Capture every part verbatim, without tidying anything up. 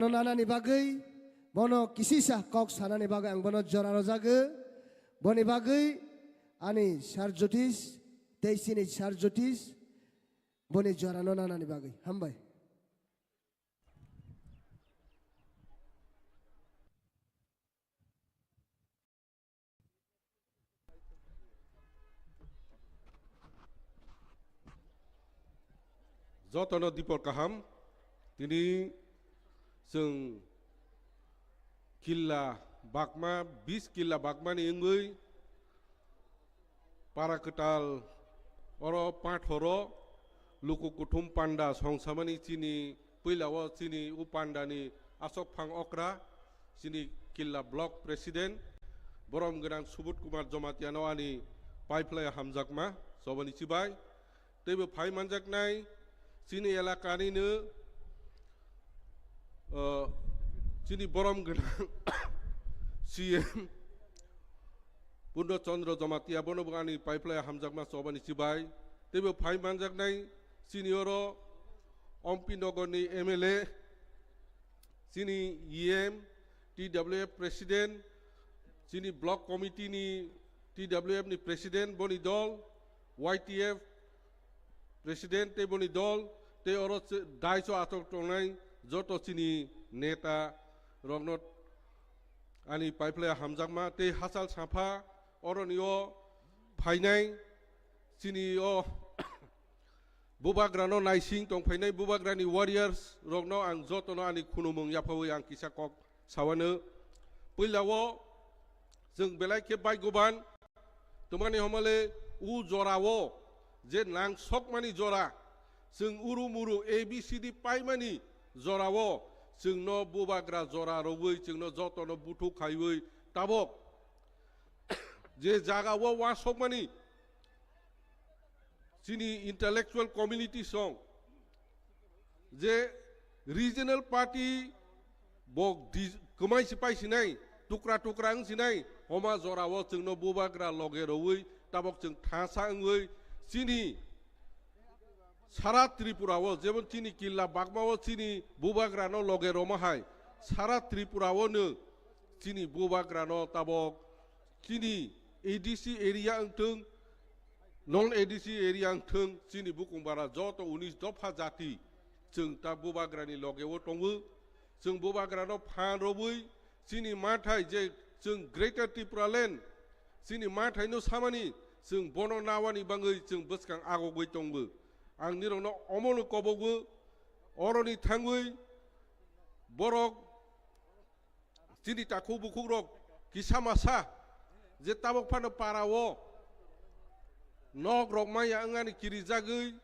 no nanani bagwi, bono kisisa kok sanani bagwi ang bono jora rwjago. Boni bagwi ani Sir Jyotish tei chini Sir Jyotish boni jora no nanani bagwi. Hambai. Jotono dipor kaham. Tini chwng killa bakma, bis killa bakmani wngwi para kwtal oro pathoro luku kuthum panda songsamani chini puila o chini u panda ni asok phang okra, chini killa block president, borom gwnang Subut Kumar Jamatia no ani paiphlai hamjakma, chobani chibai. Teibo phai manjaknai chini elakani no, uh, chini borom gwnang C M Purno Chandra Jamatia, bono bo ani paiphlai hamjakma, chobani chibai. Teibo phai manjaknai chini oro Ompi Nogor ni M L A, chini E M, T W F president, chini block committee ni, T W F ni president, boni dol, Y T F president tei boni dol, tei oro che-, daiso achok tongnai joto chini neta rokno ani paiphlai hamjakma tei hachal sapha oroni o phainai chini o bubagrano naising tongphainai bubagrani warriors rokno ang jotono ani khunumung yaphawi ang kisa kok sawano. Puila o chwng belai khe baigoban twmani homole u jora o je nang sokmani jora, chwng uru muru A B C D paimani jora o chwngno bubagra jora rogwi chwngno jotono buthuk khaiwi tabok je jaga o uansukmani chini intellectual community song je regional party bo di-, kwmai si pai sinai, tukra tukra wng sinai, homa jora o chwngno bubagra loge rogwi tabok chwng thasa wngwi chini sara Tripura o, jemon chini killa bakma o chini bubagra no loge roma hai, sara Tripura o no chini bubagra no tabok chini A D C area wngthwng, non A D C area wngthwng, chini bukung bara joto unis dopha jati chwng ta bubagra ni loge o tongo. Chwng bubagra no phan robwi chini mathai je chwng Greater Tripura Land chini mathai no samani chwng bono nawani bangwi chwng bwskang agogwi tongo. Ang nirokno omono kobogo oroni thangwi borok chini takhuk bukhukrok kisa masa je tabok phano para o nok rok maya wngani kirijagwi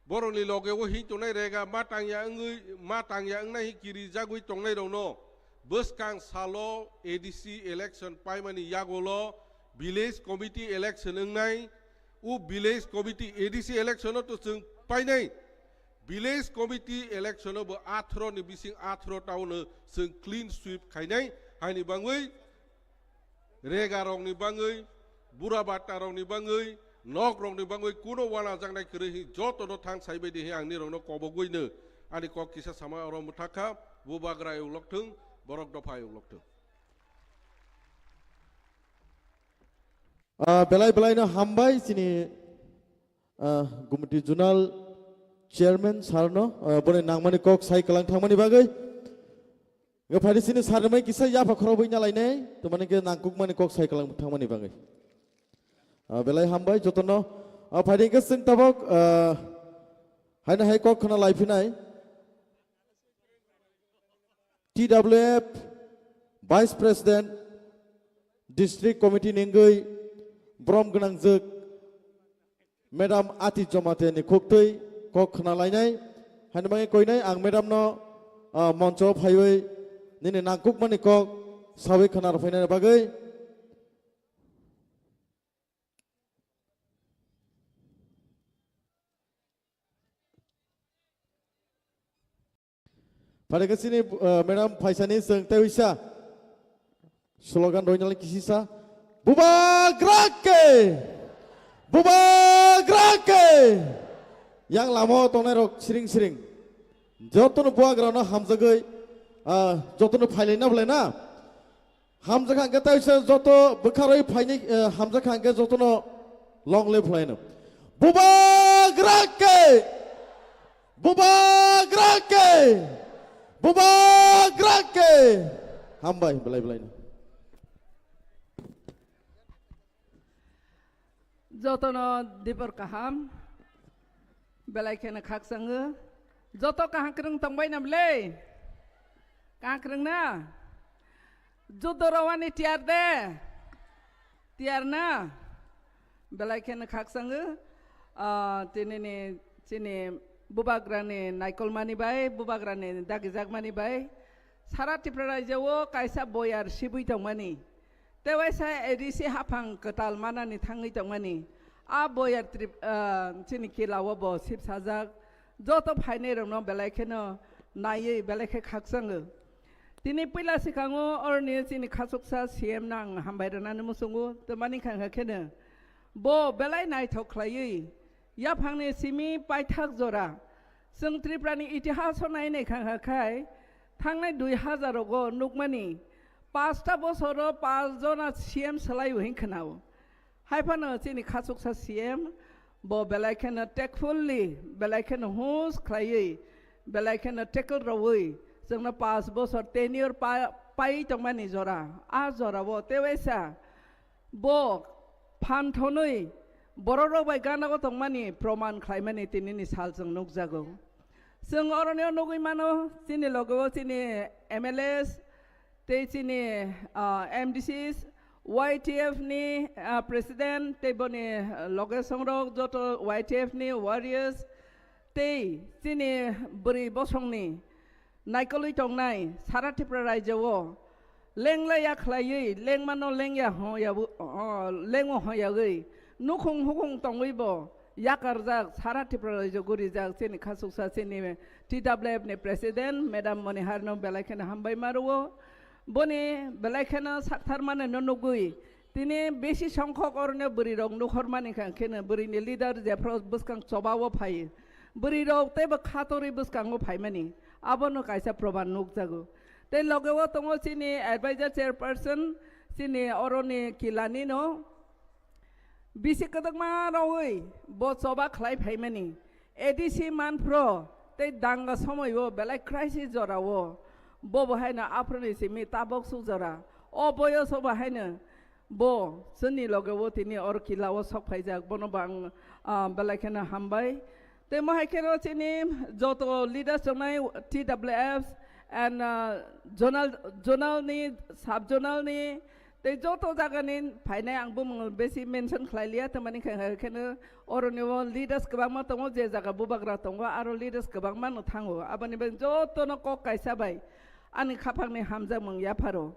borokni loge o hing tongnai rega ma tangya wngwi ma tangya wngnai hing kirijagwi tongnai rokno bwskang salo A D C election paimani yagulo village committee election wngnai. O village committee A D C election o to chwng painai. Village committee election o bo atharo ni bising atharo ta o no chwng clean sweep khainai. Haini bangwi rega rok ni bangwi, bura bata rok ni bangwi, nok rok ni bangwi kuno wana jaknai kwrwi hi joto no thang sai bai di hi ang nirok no kobogwi no ani kok kisa sama oro mwthakha, bubagra ayuk lokthwng, borok dopha ayuk lokthwng. Ah, belai belai no hambai chini, ah, Gumti Zonal Chairman sir no, ah, boni nangmani kok sai kwlang thangmani bagwi. Nga phaidi chini sir mai kisa yapha khorobwi na lainai, to mani ke nangkukmani kok sai kwlang thangmani bagwi. Ah, belai hambai jotono. Ah, phaidi ke sing tabok, ah, haina hai kok khna lai phinai. T W F Vice President, District Committee ningwi brom gwnangjwk Madam Ati Jamatia ni khuktwi kok khna lainai. Haini bagwi koinai ang Madam no, ah, moncho phaiwi nini nangkukmani kok sawi khna rwphainani bagwi. Phaidi khe chini, uh, madam phaisani chwng tei uisa slogan roinali kisisa, "Bubagra ke! Bubagra ke!" Yang lama o tongnai rok siring siring. Jotono bubagra no hamjagwi Ah, jotono phailai na belai na. Hamjakha hwnkhe taisa joto bwkharwi phainai, eh, hamjakha hwnkhe jotono long live phlaino. Bubagra ke! Bubagra ke! Bubagra ke! Hambai belai belaino. Jotono dipor kaham, belai kheno khakchangwi. Joto kaham kwrwng tongbai nam le? Kaham kwrwng na? Judo rawani tiyar de? Tiyar na? Belai kheno khakchangwi. Ah, tinini chini bubagrani naikolmani bai, bubagrani dagijakmani bai, sara Tripura rajyo o kaisa boyar sibui tongmani. Tewaisa A D C haphang kwtal manani thangwi tongmani. A boyar trip, ah, chini kila o bo sibsajak. Joto phainai rokno belai kheno naiwi belai khe khakchango. Tini puila swkango oroni chini khachuksa C M no ang hambai rwnani muchungo, twmani khangha kheno bo belai naithok khlaiwi yaphangni simi paithak jora. Chwng Tripurani itihas o nai nai khangha khai thangnai dui hazar rogo nukmani, pasta bosoro pas jona C M swlaiwi hinwi khwnao. Hai phano chini khachuksa C M bo belai kheno tactfully, belai kheno hus khlaiwi, belai kheno tackle rwui chwngno pas bosor tenure pa-, pai tongmani jora, a jorao tewaisa bo phan thonwi borok rok bai gana o tongmani proman khlaimani tinini sal chwng nukjago. Chwng oroni o nugwi mano, chini loge o chini M L As, tei chini, ah, M D Cs, Y T F ni, ah, president, tei boni, ah, loge songrok joto Y T F ni warriors, tei chini bwrwi bosongni naikolwi tongnai sara Tripura rajyo o lenglaiya khlaiwi, lengmano lengya hwnyawi, o, lengo hwnyawi, nukhung hukhung tongwibo yakarjak sara Tripura rajyo gurijak chini khachuksa chini T W F ni president madam Moniharno belai kheno hambai ma rwo. Boni belai kheno saktharmani no nugwi tini besi songkhok oroni bwrwi rok nukhormani kha kheno bwrwini leader jephru bwskang choba o phai. Bwrwi rok teibo khatorwi bwskango phaimani abono kaisa proman nukjago. Tei loge o tongo chini advisor chairperson chini oroni kilani no. Bisi kwdwkma rogwi bo choba khlai phaimani. A D C manphro tei danga somoio belai crisis jorao bo bo haino aphuruni simi tabok suk jora. O boyoso bo haino bo chwngni logeo tini oro kilao sok phaijak. Bono bo ang, ah, belai kheno hambai. Tei mohai kheno chini joto leaders tongnai T W Fs and, ah, zonal, zonal ni, sub zonal ni, tei joto jaga ni phainai ang bumung besi mention khlai liya, tamani khe, kheno oroni o leaders kwbangma tongo, je jaga bubagra tongo, aro leaders kwbangma no thango. Aboni bagwi joto no kok kaisa bai ani khaphang ni hamjakmung yapharo.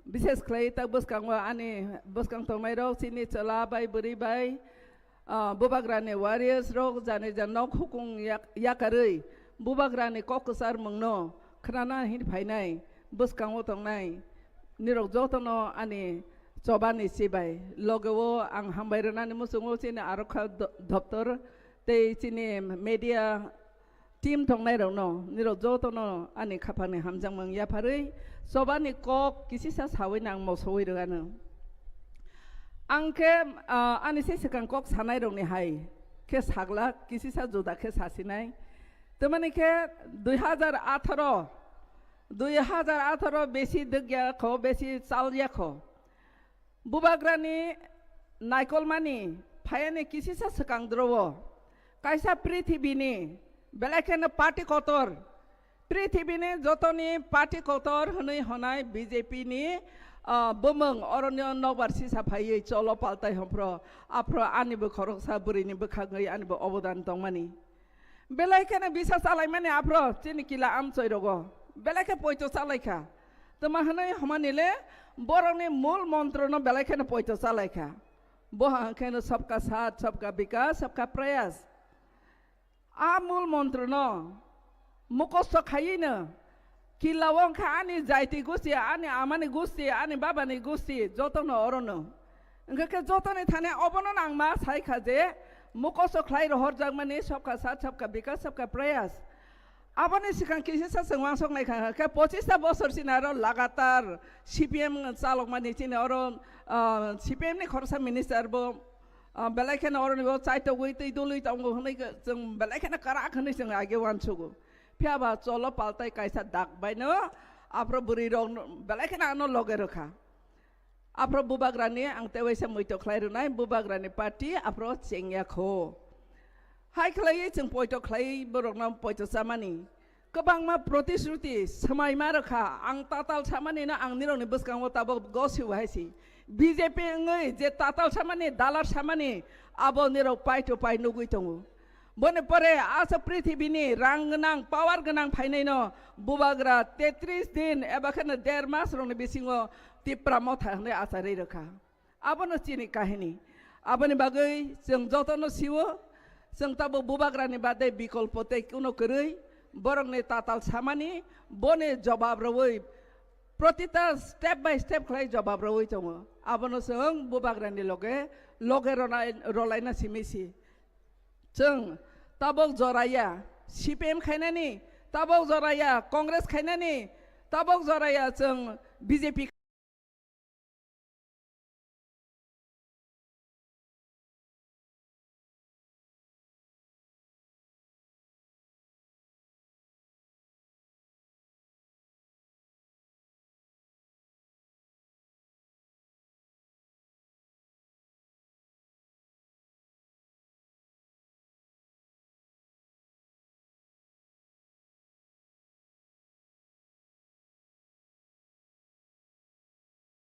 Bishes khlai tak bwskango ani bwskang tongnai rok, chini chwla bai, bwrwi bai, ah, bubagrani warriors rok jani jan nok hukung yak-, yakarwi bubagrani kok kwchar mungno khnana hin phainai bwskango tongnai nirok jotono ani chobani chibai. Logeo ang hambai rwnani muchungo chini arokha do-, doptor tei chini media team tongnai rokno, nirok jotono ani khaphangni hamjakmung yapharwi chobani kok kisisa sawi nang mosowi rwgano. Ang khe, ah, ani se swkang kok sanai rokni hai khe saglak kisisa juda khe sasinai. Tamani khe dui hazar atharo, dui hazar atharo besi dwgya kho, besi chalya kho. Bubagrani naikolmani phayani kisisa swkang dro-o. Kaisa prithibini belai kheno party kotor, prithibini jotoni party kotor hwnwi honai B J P ni, ah, bumung oroni nokbar sisa phaiwi cholo paltai hwnphro, aphro anibo khoroksa bwrwini bwkhagwi anibo obodan tongmani. Belai kheno bisa chalaimani aphro chini kila amchoi rogo. Belai khe poito chalaikha. Tama hwnwi hwnmani le borokni mul montrono belai kheno poito chalaikha. Bo hwnkheno sabka saath, sabka bikas, sabka prayas. A mul montrono mukosto khayino kila wngkha ani jaiti gusti, ani amani gusti, ani babani gusti, jotono orono. Hwnkhe khe jotoni thani obono nangma sai kha je mukosto khlai rohorjakmani sabka saath, sabka bikas, sabka prayas. Aboni swkang kisa sa chwng wansok nai kha, khe pochista bosor chini aro lagatar C P M chalokmani chini oro, ah, C P M ni khoroksa minister bo, ah, belai kheno oroni bo chaitogwi twi dului tongo hwnwi khe chwng belai kheno kwrak hwnwi chwng age wansugo. Phiya ba cholo paltai kaisa dak baino aphro bwrwi rok belai kheno ano loge rwkha. Aphro bubagrani ang tewaisa muito khlai rwnai, bubagrani party aphro chengya kho. Hai khlaiwi chwng poito khlaiwi borokno poito chamani. Kwbangma protisruti swmaima rwkha, ang tatal samanino ang nirokni bwskango tabok gosibo hai si. B J P wngwi je tatal samani, dalar samani, abo nirok pai to pai nugwi tongo. Boni pore asa prithibini rang gwnang, power gwnang phainaino bubagra tetris din eba kheno der mas rokni bisingo Tipra Motha hwnwi achari rwkha. Abono chini kahini. Aboni bagwi chwng jotono siwo, chwng tabok bubagrani bade bikolpo tei kuno kwrwi, borokni tatal samani, boni jobab rwui, protita step by step khlai jobab rwui tongo. Abono chwng bubagrani loge, loge ronai-, rolaina simi si. Chwng tabok joraya C P M khainani, tabok joraya Congress khainani, tabok joraya chwng B J P